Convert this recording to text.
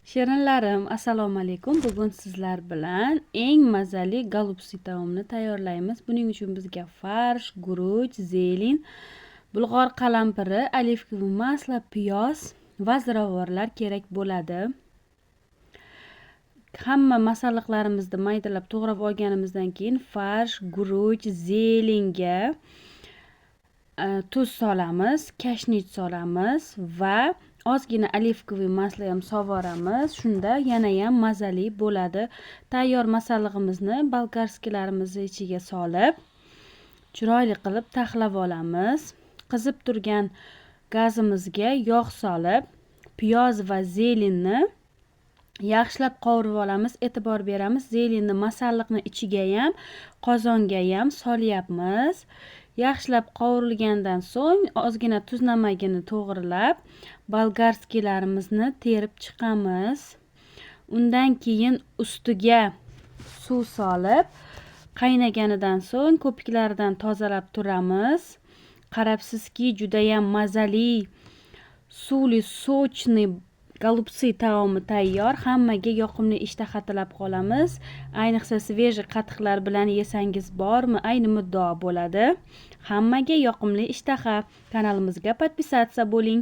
Shirinlarim, assalomu alaykum. Bugun sizlar bilan eng mazali голубцы taomini tayyorlaymiz. Buning uchun bizga farsh, guruch, зелень, bulg'or qalampiri, оливковый масло, piyoz va ziravorlar kerak bo'ladi. Hamma masalliqlarimizni maydalab to'g'rab olganimizdan keyin farsh, guruch, зелень ga tuz solamiz, kashnich solamiz va ozgina оливковый масло ham sovoramiz. Shunda yanayam mazali bo'ladi. Tayyor masallig'imizni болгарский larimizni ichiga solib, chiroyli qilib taxlab olamiz. Qizib turgan gazimizga yog' solib, piyoz va зелень ni yaxshilab qovurib olamiz. E'tibor beramiz, зелень ni masalliqni ichigayam, qozongayam solyapmiz. Yaxshilab qovurilgandan so'ng ozgina tuz namagini to'g'rilab, болгарский larimizni terib chiqamiz. Undan keyin ustiga suv solib, qaynaganidan so'ng ko'piklaridan tozalab turamiz. Qarabsizki, judayam mazali, suvli, сочный голубцы taomi tayyor. Hammaga yoqimli ishtaha tilab qolamiz. Ayniqsa, свежий qatiqlar bilan yesangiz bormi, ayni muddao bo'ladi. Hammaga yoqimli ishtaha. Kanalimizga подписаться bo'ling.